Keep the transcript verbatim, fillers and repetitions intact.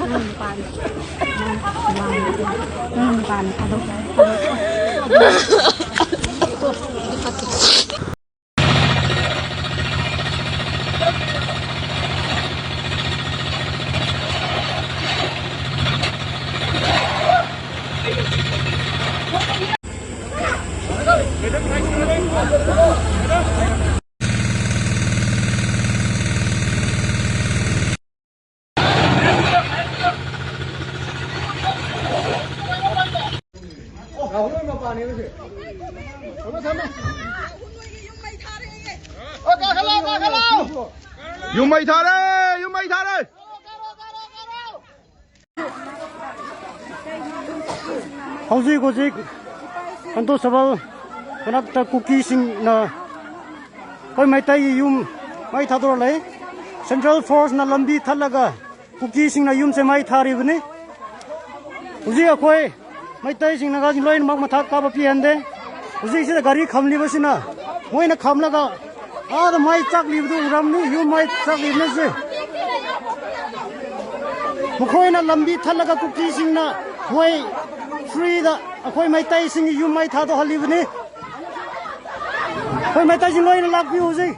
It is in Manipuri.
ꯅꯪ ꯅꯨꯄꯥꯅꯤ꯫ ꯅꯪ ꯅꯨꯄꯥꯅꯤ꯫ ꯊꯥꯗꯣꯛ-, ꯊꯥꯗꯣꯛ-, ꯌꯨꯝ ꯃꯩ ꯊꯥꯔꯦ! ꯌꯨꯝ ꯃꯩ ꯊꯥꯔꯦ! ꯍꯧꯖꯤꯛ ꯍꯧꯖꯤꯛ ꯀꯟꯇꯣꯁꯕꯜ ꯃꯅꯥꯛꯇ ꯀꯨꯀꯤꯁꯤꯡꯅ ꯑꯩꯈꯣꯏ ꯃꯩꯇꯩꯒꯤ ꯌꯨꯝ ꯃꯩ ꯊꯥꯗꯣꯔ ꯂꯩ꯫ ꯁꯦꯟꯇ꯭ꯔꯦꯜ ꯐꯣꯔꯁꯅ ꯂꯝꯕꯤ ꯊꯠꯂꯒ ꯀꯨꯀꯤꯁꯤꯡꯅ ꯌꯨꯝꯁꯦ ꯃꯩ ꯊꯥꯔꯤꯕꯅꯤ꯫ ꯍꯧꯖꯤꯛ ꯑꯩꯈꯣꯏ ꯃꯩꯇꯩꯁꯤꯡ, ꯅꯥꯒꯥꯁꯤꯡ ꯂꯣꯏꯅꯃꯛ ꯃꯊꯛ ꯀꯥꯕ ꯄꯤꯍꯟꯗꯦ꯫ ꯍꯧꯖꯤꯛꯁꯤꯗ ꯒꯥꯔꯤ ꯈꯝꯂꯤꯕꯁꯤꯅ ꯃꯣꯏꯅ ꯈꯝꯂꯒ ꯑꯥꯗ ꯃꯩ ꯆꯥꯛꯂꯤꯕꯗꯨ ꯎꯔꯝꯅꯤ, ꯌꯨꯝ ꯃꯩ ꯆꯥꯛꯂꯤꯕꯅꯁꯦ꯫ ꯃꯈꯣꯏꯅ ꯂꯝꯕꯤ ꯊꯠꯂꯒ ꯀꯨꯀꯤꯁꯤꯡꯅ ꯃꯣꯏ ꯐ꯭ꯔꯤꯗ ꯑꯩꯈꯣꯏ ꯃꯩꯇꯩꯁꯤꯡꯒꯤ ꯌꯨꯝ ꯃꯩ ꯊꯥꯗꯣꯛꯍꯜꯂꯤꯕꯅꯤ꯫ ꯑꯩꯈꯣꯏ ꯃꯩꯇꯩꯁꯤꯡ ꯂꯣꯏꯅ ꯂꯥꯛꯄꯤꯌꯨ ꯍꯧꯖꯤꯛ꯫